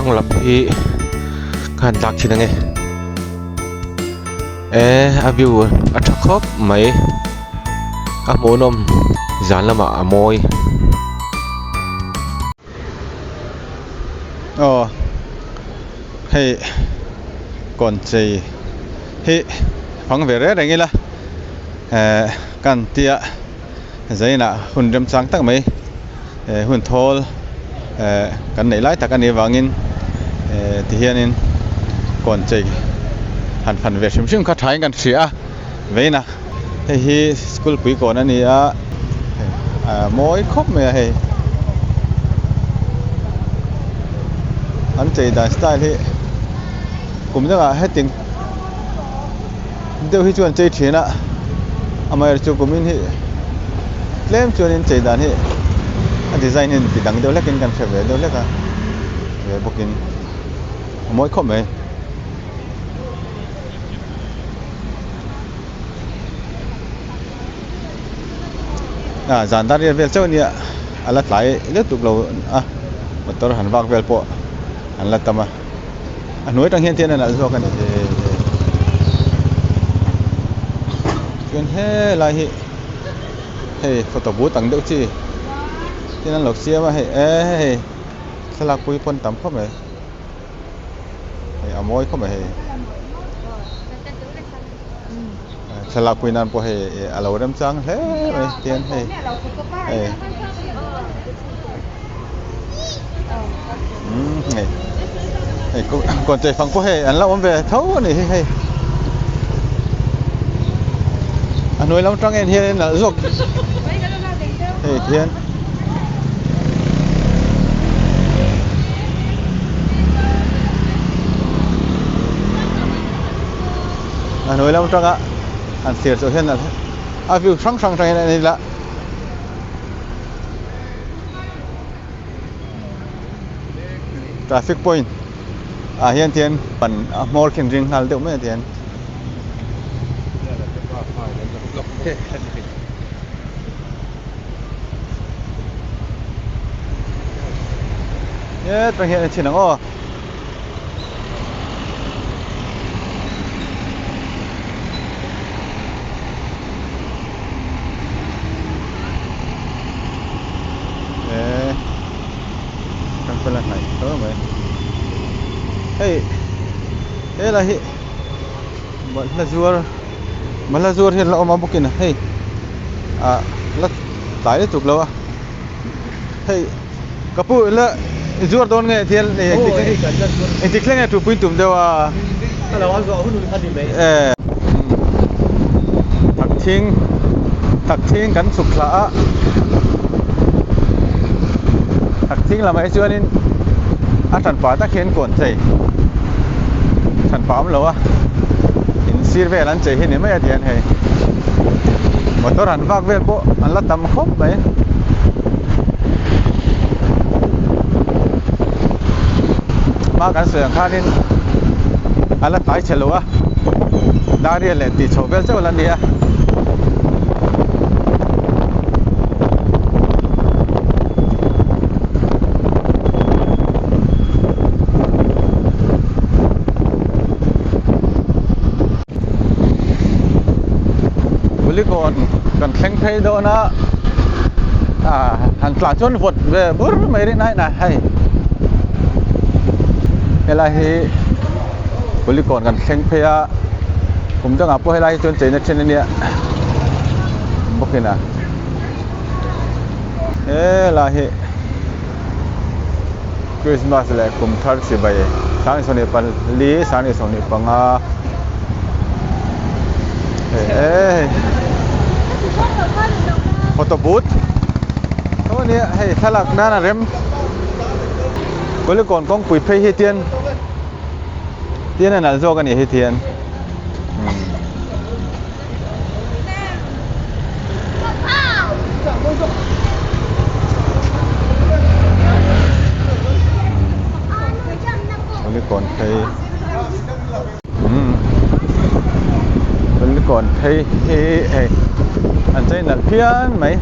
Thlang lam hi ka han tlak thin ange e a view a tha khawp mai a hmuhnawm zan lamah a mawi. Aw hei kawn chei hi fang ve reng reng ila eh kan tia zainah hun remchang tak mai eh hun thawl eh kan neih lai tak a nih avangin eh ti hianin kawn chei han fan ve hrim hrim kha thain kan hria a vawiinah hei hi school pui kawn a ni a ah mawi khawp mai a hei an chei dan style hi kum dangah hetiang deuh hi chuan chei thin a amaherawhchu kumin hi tlem chuanin chei dan hi a design hi ti dang deuh hlekin kan hre ve deuh hlek a ve bawkin a mawi khawp mai. Ah zan dar riat vel chauh ania a la tlai lutuk lo a motor han vak vel pawh an la tam a a hnuai atang hian thian a nalh zawk a ni chuan helai hi hei photo booth ang deuh chi tin an lo siam a hei e hei thlalak pui pawn tam khawp mai hei a mawi khawp mai hei thlalak pui nan pawh hei a lo remchang hle mai tihian hei hei umm hei hei kawn chei fang pawh hei an la awm ve tho a nih hi hei a hnuai lam atang en hian nalh zawk hei tihian. A hnuai lam atanga han thlir chu hian a view hrang hrang atang hian a en ila traffic point ah hian tian ban a hmawr khin ring nghal deuh mai a tian. Hetah hian a chin ang aw. Eee kan pawh la hnaih tho mai hei helai hi balhla zuar balhla zuar hian la awm a bawkin hei ah la tlai lutuk lo a hei ka pu la zuar dawn nge thian engtik thleng nge thupui tum deuh a eh thakthing thakthing kan chhuk thla a thakthing lamah hi chuanin a hranpa tak hian kawn chei hranpa awm lo a in sir vel an chei hi ni mai a tihian hei motor han vak vel pawh an la tam khawp mai. Hma kan sawi ang khanin a la tlai chhe lo a dar riat leh tih chhoh vel chauh la ni a. Kulikawn kan thleng phei dawn a ah han tlan chuan vawt ve bur mai rih na na hei helai hi Kulikawn kan thleng phei a kum dangah pawh helai hi chuan cheina then ania bawkin a helai hi Christmas leh kum thar chibai 24 25 hei photo booth tho ania hei thlalak nan a rem Kulikawn kawngpui phei hi tian tian a nalh zawk a nih hi tian. Kulikawn phei Kulikawn phei hi hei an chei nalh phian mai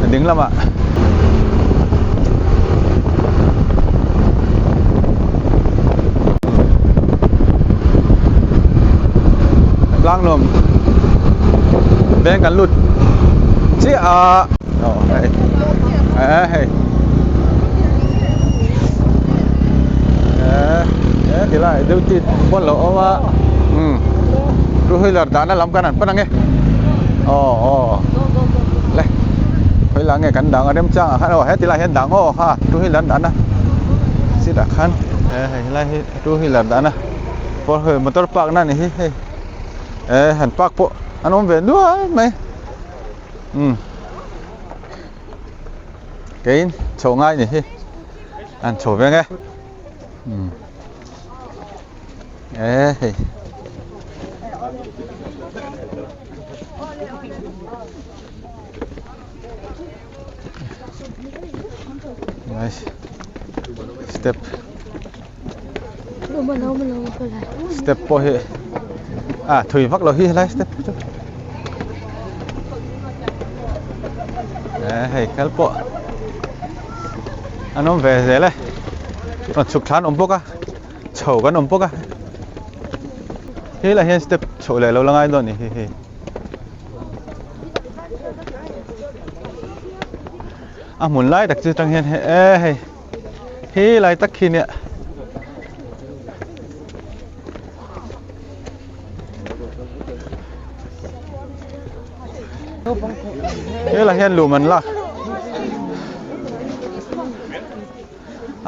a ding lamah. Tlangnuam veng kan lut chiah a aw hei eh hei eh eh tilai duty pawn lo awm a umm two wheeler dahna lam kan han pan ang e aw aw le khawi lah nge kan dang a remchang ah khan aw he tilai hian dang aw kha two wheeler dahna seat ah khan eh hei helai hi two wheeler dahna. Pawh hei motor park na ni hi hei eh han park pawh an awm ve nual mai umm keiin chho ngai ni hi an chho veng e umm eh hei nice step. Step pawh hi ah thui vak lo hi helai step chu eh hei kal pawh an awm ve zel e rawn chhuk thla an awm bawk a chho kan awm bawk a helai hian step chhoh leh lo la ngai dawn a ni hi hei a hmun lai tak chu atang hian eh hei. He lai tak khi nia. He lah hian luh man lak.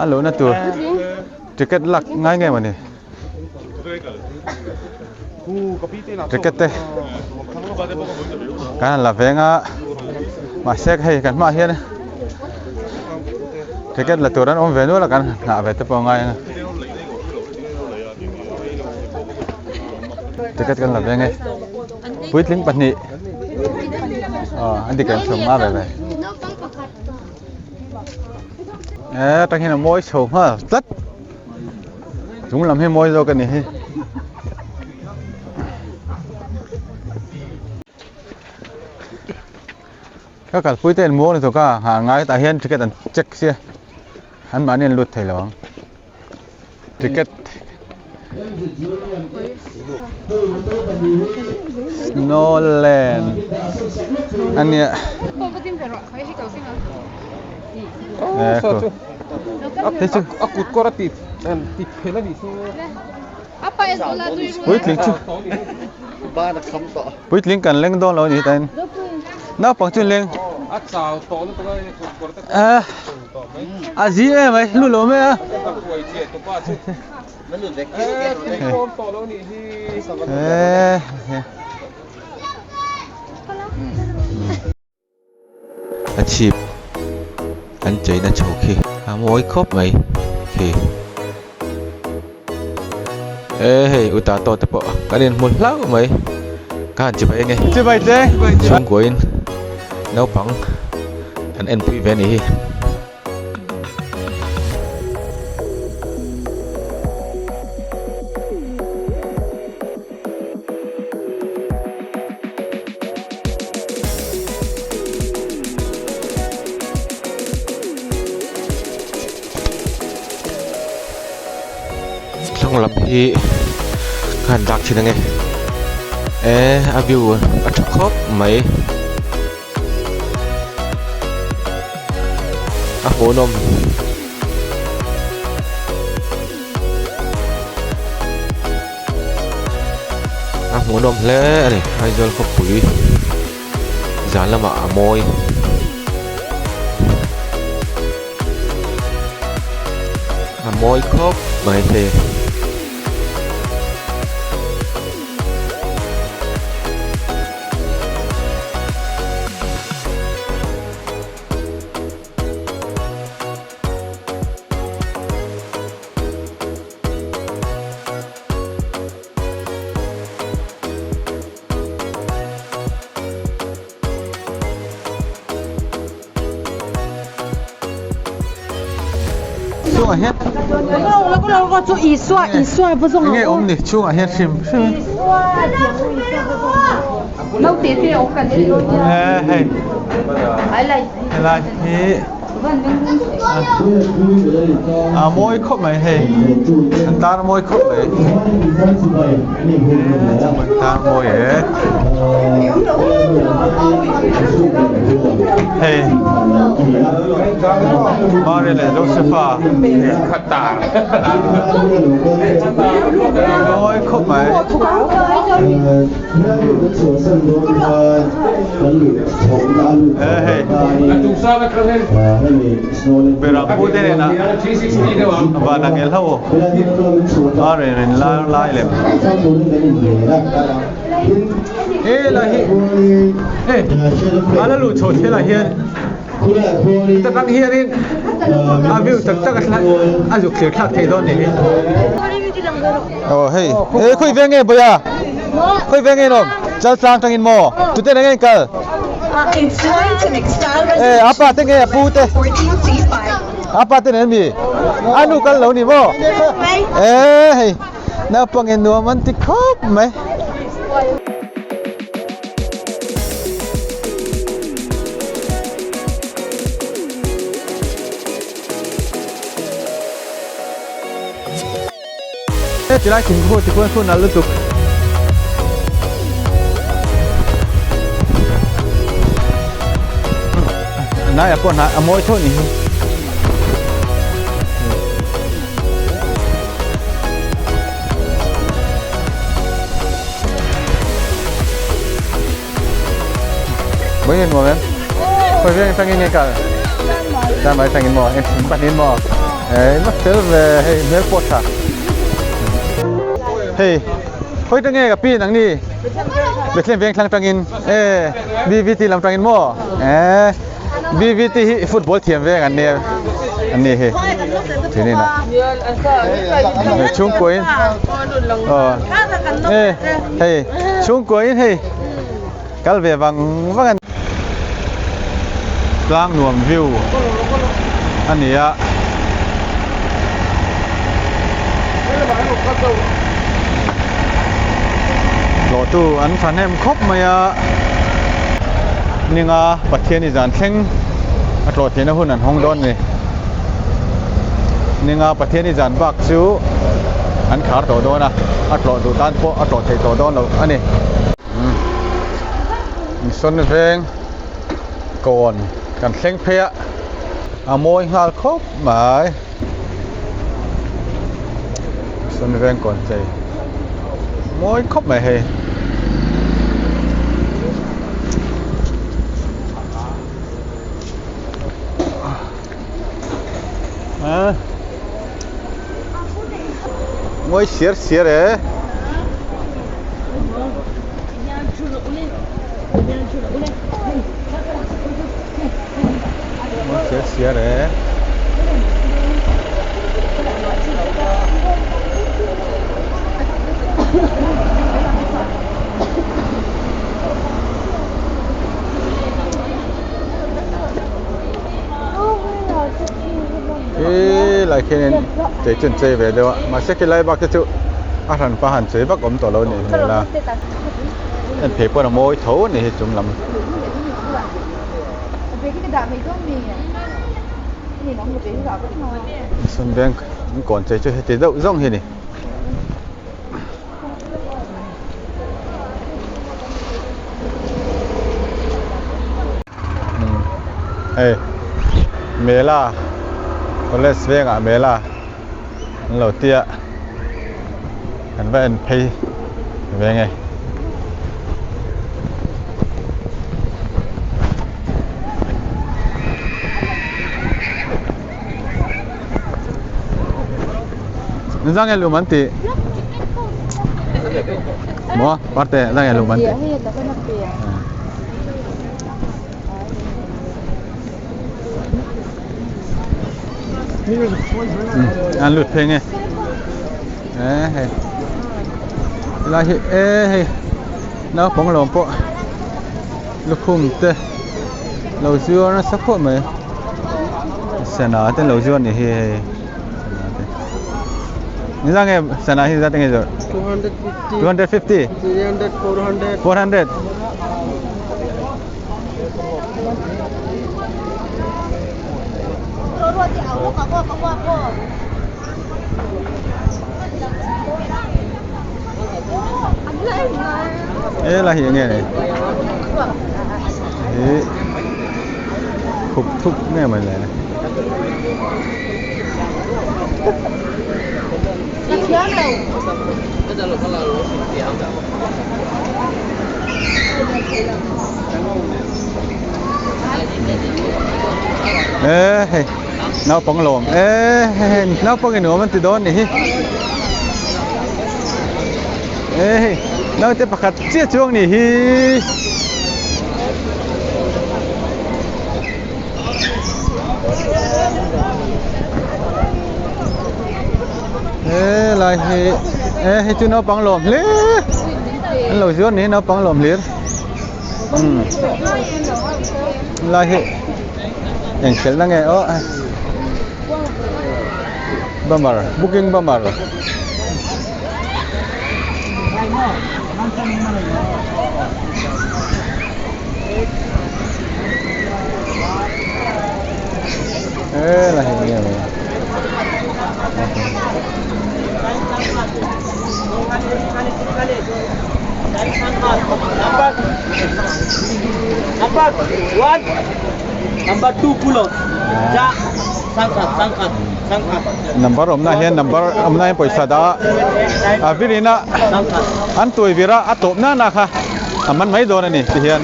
A luhna tur ticket lak ngai nge mawni. Ticket te kan han la veng a mahse hei kan hmaah hian ticket la tur an awm ve nual a kan nghah ve te pawh a ngai ang a ticket kan la veng e puitling pahnih aw an ti kem chhung nga ve ve eh atang hian a mawi chho nghal tlat. Chung lam hi mawi zawk a ni hi. Ka kalpui te an muang lutuk a, nghah ngai tah hian ticket an check sia an mahni an lut thei lo ang. Ticket Snowland a nia. A kut kawr a ti ti phel a nih chu. Puitling chu puitling kan leng dawn lo a ni tain naupang chu leng a chau tawh lutuk a kut kawr te a zi em mai lu lo mai a A chhip an cheina chho khi a mawi khawp mai khi e hei u ta tawh te pawh kan inhmu hlauh mai ka han chibai ange chibai che chhungkuain naupang an enpui ve a nih hi. Thlang lam hi ka han dak thin ange eh a view a tha khawp mai a hmuhnawm. A hmuhnawm hle a ni Aizawl khawpui zan lamah a mawi a mawi khawp mai hei. Chungah hian enge awm ni chungah hian hrim hrim eh hei helai hi. A mawi khawp mai hei an tar mawi khawp mai an tar mawi e hei Mary leh Josepha mawi khawp mai. Hei Beram pu te nena van ang el ho a rawn in lar lai lem e la hi e a la luh chhoh thil ah hian ta tang hianin a view tak tak a zuk thlir thlak thei dawn ni hi. Aw hei e khawi veng nge bawia khawi veng nge in awm Chaltlang tangin maw tute nen nge in kal e a pa te nge a pu te a pa te nen mi a nu kal lo ni maw e hei naupang in nuam an ti khawp mai. Tilai thingkung ti khuan khuan nalh lutuk. Nai a pawh hnai a mawi tho ni hi. Mấy người ngồi em? Khoi veng tangin nge kal? Chan mai tangin maw? En thing panin maw? Ei mất fel ve hei hmel pawh tha. Hei khoi ta nge ka pi nang ni? Bethlehem veng thlang tangin e BVT lam tangin maw? E BVT hi football thiam veng an nia an ni hi. Thinin a. Chhungkua in. Aw. E hei chhungkua in hei kal ve vang vang a ni. Tlang nuam view a ni a. Tlawhtu an thahnem khawp mai a, ninga Pathiani zan thleng a tlawh theihna hun an hawng dawn a ni. Ninga Pathiani zan bak chu an khar tawh dawn a, a tlawh duh tan pawh a tlawh theih tawh dawn lo a ni. Mission veng kawn kan thleng phei a, a mawi nghal khawp mai. Mission veng kawn chei mawi khawp mai hei. A mawi siar siar e. Mawi siar siar e. He lai khianin chei chu an chei ve deuh a mahse khilai bak te chu a hran pa han chei vak awm tawh lo a nih hmel a en phei pawn a mawi tho a ni hi chung lam. Mission bank an kawn chei chu heti deuh zawng hi a ni. Hei Mela college vengah Mela an lo tia kan va en phei ve nge. Zang e lum an tih maw parte zang e lum an tih. An lut phei nge e hei helai hi e hei naupang lawm pawh lukhum te lo zuar nasa khawp mai sana te lo zuar ni hi hei sana te engzah nge sana hi zat enge zawrh 250 300 400 400 Ê là hiện nghe này. Ê. Khục thúc nghe mày này. Ê, nó bóng lồm. Ê, nó bóng cái nửa mình từ đó này. Ê, nó tiếp bạc chia chuông này hi. Ê, lại hi. Ê, hi chú nó bóng lồm liệt. Anh lầu dưới này nó bóng lồm liệt. Lại hi. Anh sẽ là nghe ó. Bamar, booking bamar. Ê là hình như này. Number 1, number 2 pull out. Ja, sangkat, sangkat, sangkat. Number hôm nay hiện number hôm nay paysa da. À virina an tuổi vira a top na na kha. Man mai don ani ti hian.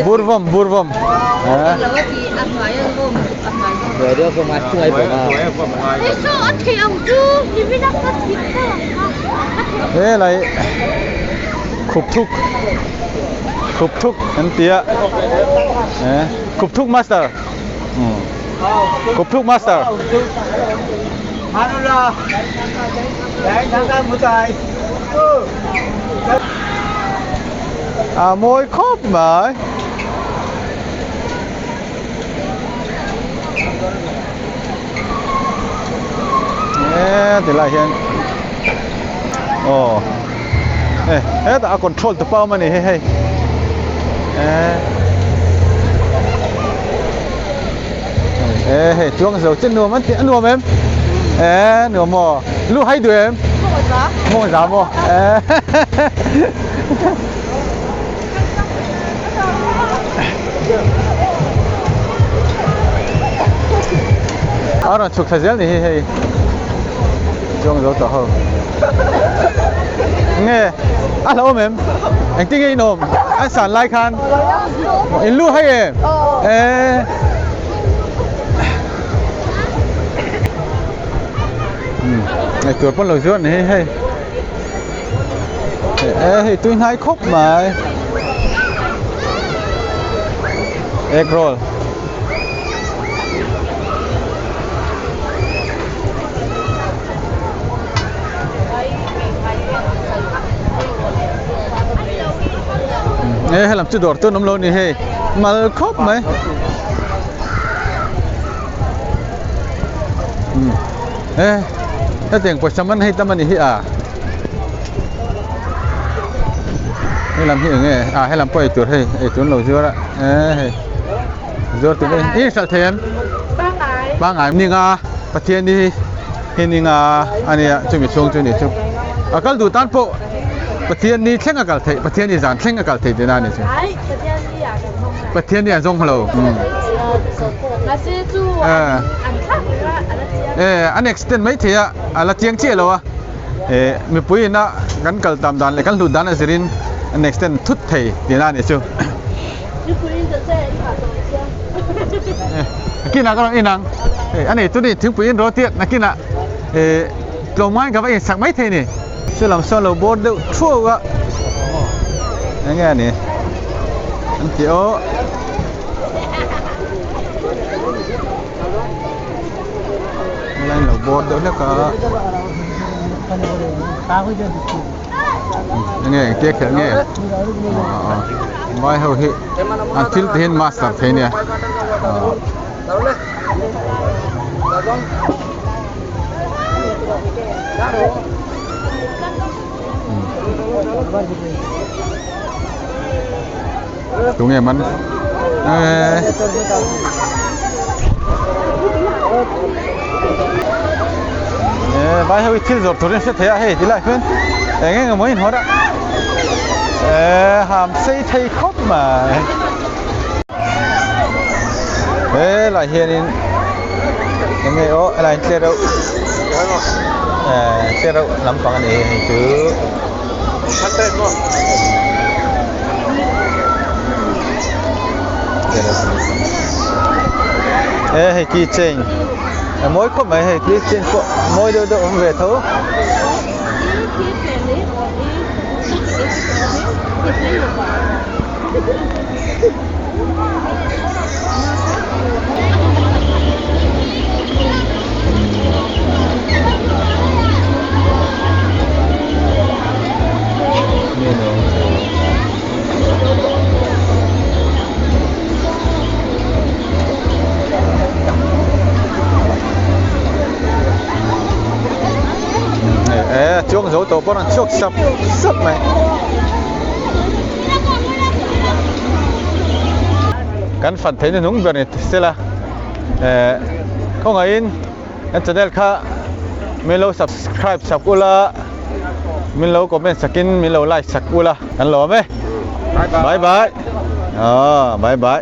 Burvam burvam. Ê lại khục thúc. Khục thúc anh tía. Khục thúc master. Khục thúc master. À môi khóc mà. Ê thì lại hiện. Ồ. Ê, ê ta control the power này hey hey. Ê. Ê hey, chuông dầu chân nuông ăn tiện nuông em. Ê, nuông mò. Lu hay đuổi em. Mò giá mò. Ê. À rồi chụp thời gian này hey. Chuông dầu tao hậu. Nghe, à là ôm em, anh tiếng anh ôm, anh sản lai khan, anh lưu hay em, ê, này tuổi con lầu dưỡng này hay, ê, tôi hay khóc mà, egg roll. Ê, làm chú đỏ tôi nắm lâu nè hey, mà khóc mày. Ê, cái tiền của sao mình hay tâm mình hi à? Hay làm hi nghe, à hay làm quay chuột hay, ấy chuột lẩu dưa đó. Ê, dưa tụi đây, ít sao thêm? Ba ngày, nhưng à, bắt thiên đi, hiện à, anh ấy chuẩn bị xuống chuẩn bị xuống. À, cái đồ tan bộ. Pathian ni thleng akal thei Pathian ni zan thleng akal thei tina ni chu Pathian ni a zong hlo eh an extend mai thei a ala chiang che lo a eh mi pui na kan kal tam dan le kan hlut dan a zirin an extend thut thei tina ni chu kina ka inang eh ani tu ni thingpui in ro tiat na kina eh tlawmngai ka va in sak mai thei ni. Sẽ làm sao lầu bốt đều chua quá anh nghe nè anh kiểu lên lầu bốt đều nó có anh nghe tiếc thiệt nghe mai hậu hệ anh thiếu tiền master thế nè Tunge man eh eh vai ho thil zawrh turin hre thei a hei ti lai hian eng eng emaw in hawr a eh ham sei thei khawp mai helai hianin eng nge aw helai in tlereuh eh tlereuh lampang a ni hei chu. E hei key chain a mawi khawp mai hei key chain pawh mawi deuh deuh awm ve tho. E chuang zo tawh pawn an chhuak sap sap mai. Kan fan theihna nung ber ni sela eh khawngaihin kan channel kha min lo subscribe sak ula min lo comment sakin min lo like sak ula kan lawm e bye bye ah bye bye.